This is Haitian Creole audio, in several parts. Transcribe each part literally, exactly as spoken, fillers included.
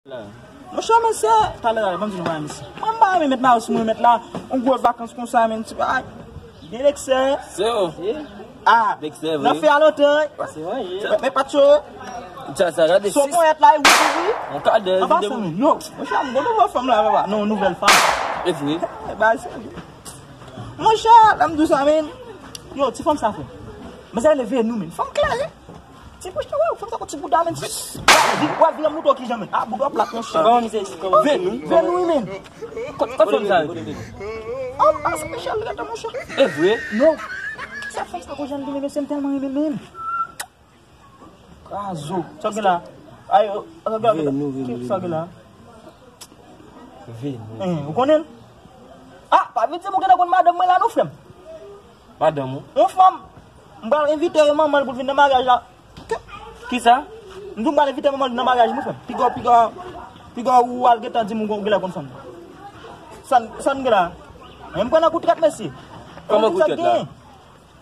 Monchè, men se talè, talè, ban m di nou bagay, mesye. Mwen, m pa renmen met mayo sou mwen, met la, yon gwo vakans konsa, men ti bagay. Gen leksè. Se yo. Ah, nan fè a lontan. Men, men pa tcho. Sa, sa, gade. Son ponyèt la, e wi, wi. An pasan, men, yo, monchè, m gon nouvo fanm la, papa. Non, nouvèl fanm. E vre. E, ba, se Monchè, lè m di w sa, men. Yo, ti fanm sa fè. Manzè rele Venou, men. Fanm klè, wi. Ti bouch, wè, fanm sa gon ti bouda, men. Wè, vire m mouton kijan, men. Ah, bouda plat, monchè. Kòman misye, kòman? Venou? Venou, wi, men. Kot, kot fanm sa ye? Ah, ah, se Michel, li rete, monchè. E vre? Non. Se fanm sa gon jan li, men, mesye, m tèlman renmen, men. Krazo. Sa w gen la? Ay, sa w gen la? Venou, Venou, sa w gen la? Venou. Hein, ou konnen l? Ah, pa vin di m ou gentan konn madanm mwen la non, frè m. Madanm ou? Yon fanm, m pral envite manman l pou l vin nan maryaj la. Kisa? M di w m pral envite manman l nan maryaj mwen, frè m. Piga, piga, piga ou al gentan di m ou genlè konn fanm. Sa, sa n gen la? Men m pran nan kou trèt, mesye. Kòman kou trèt la?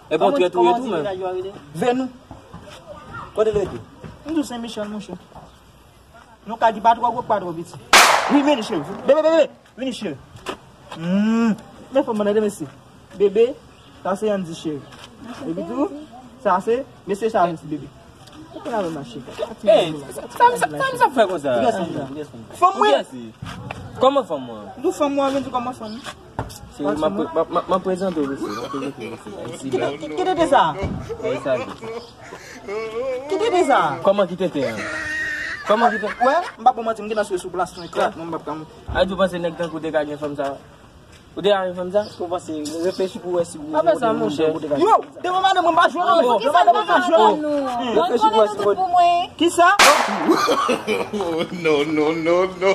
E bon trèt ou ye tou, men. Venou. Kote l rete? M di w Sen Michèl, monchè. Yon kay ki pa twò gwo, pa twò piti. Wi, vini, cheri. Bebe, bebe, vini, cheri. Hmm. Men fanm nan, mesye. Bebe, sa se Yandy, cheri. Epi tou, sa se mesye Charles, bebe. Kite lavi mache. Ey, sa, sa, sa, sa, sa fè konsa? Fanm mwen. Kòman fanm mwen? Nou fanm mwen, men di kòman fanm. Se, m ap pre-, m ap, m ap, m ap prezante w, mesye. M ap prezante w, mesye. Ayiti la. Ki, ki, ki tete sa? Ayiti sa. Ki tete sa? Kòman ki tete an? Kòman ki tete? Wè, m pa pou manti, m gentan sou, sou plas mwen, krak, mwen m p ap ka monte. A, ou panse nèg tankou w te ka gen fanm sa? Ou te ka gen fanm sa? Ou panse, reflechi pou wè si ou... Pa fè sa, monchè. Yo, devan madanm mwen, m pa jwe non. Devan madanm mwen, m pa jwe non. Reflechi pou wè si ou... Kisa? No, no, no, no.